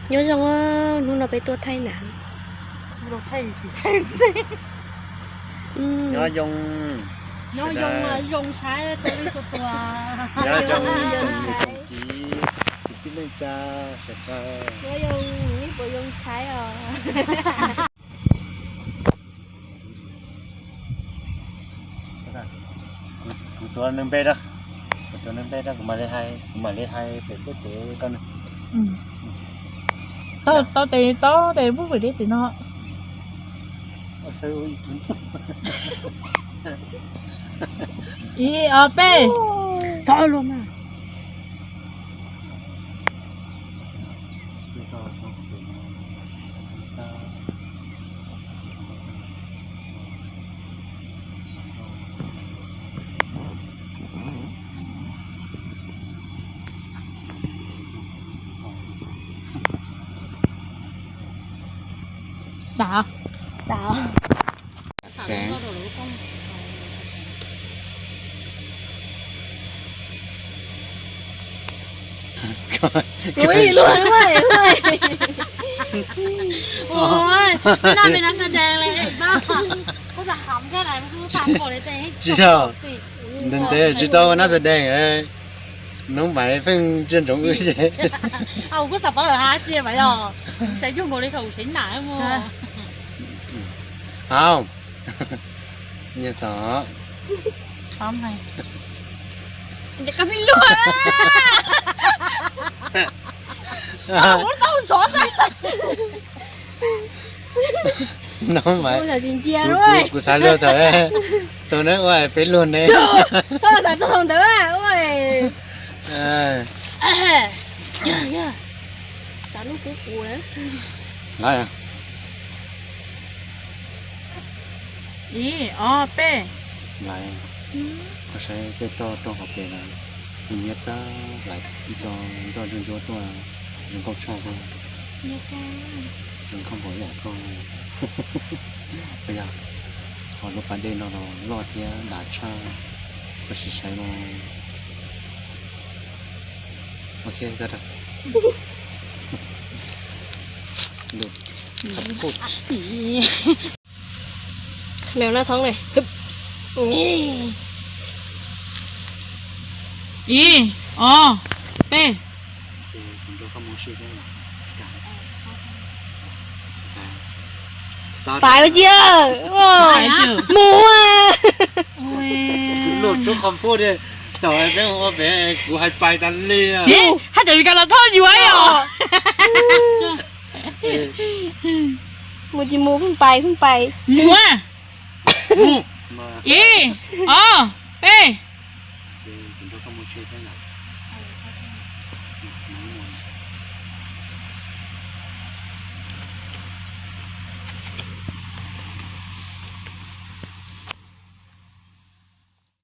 Nyob zoo, hnub no peb tuaj thaij nav. Nyob zoo, nyob zoo, zoo saib tua li tua tua. Nyob zoo, tsoom niam tsoom txiv, kwv tij neej tsa sawv daws. Nyob zoo, ib puas zoo saib os. Kuv tuav nws npe rau, kuv tuav nws npe rau, kuv mam li hais, kuv mam li hais pem tej pem rau nws. Tau, tau tes, tau tes pub pem deb pem no. Ib, ob, peb. Xov luag mas. Xeev. Ui, luag ua, ua. Ui, no me nas xas dees le, kuv xav kham thiab, kuv xav pom li tes. Tsis tau, ntev ntev tsis tau nas xas dees. Noob Maiv pheej ntsia ntsoov wb ces. Kuv xav paub lawm hab tsi mas yog, saib yug nkaus li thaum kuv saib nam mus. Au. Nyias tom. Noob Maiv, kuv xav luag thaum, thaum neb ua peb luag ne. Koj xav txog thaum ntawd ua. Lawm. Ib, ob, peb. Lawm. Koj saib tej toj roob hauv pes na, kuj nyiab tag lawm, ib co ntoj ntsuab ntsuab tuaj, zoo nkauj tshaj thiab. Zoo nkauj npaum yam koj. Yog, ho lub pas dej no los loj thiab dav tshaj, koj sim saib no. Ok, tau. Mèo nó thống này. Ib, ob, peb. Pais ua cia. Mus. Luj tub qhov phuaj, thaum peb ua pem kuv hais pais tas li. Hais tias Mes Kas los thauj yuav os. Mus tsis mus, pheej pais, pheej pais. Mus. Ib, ob, peb.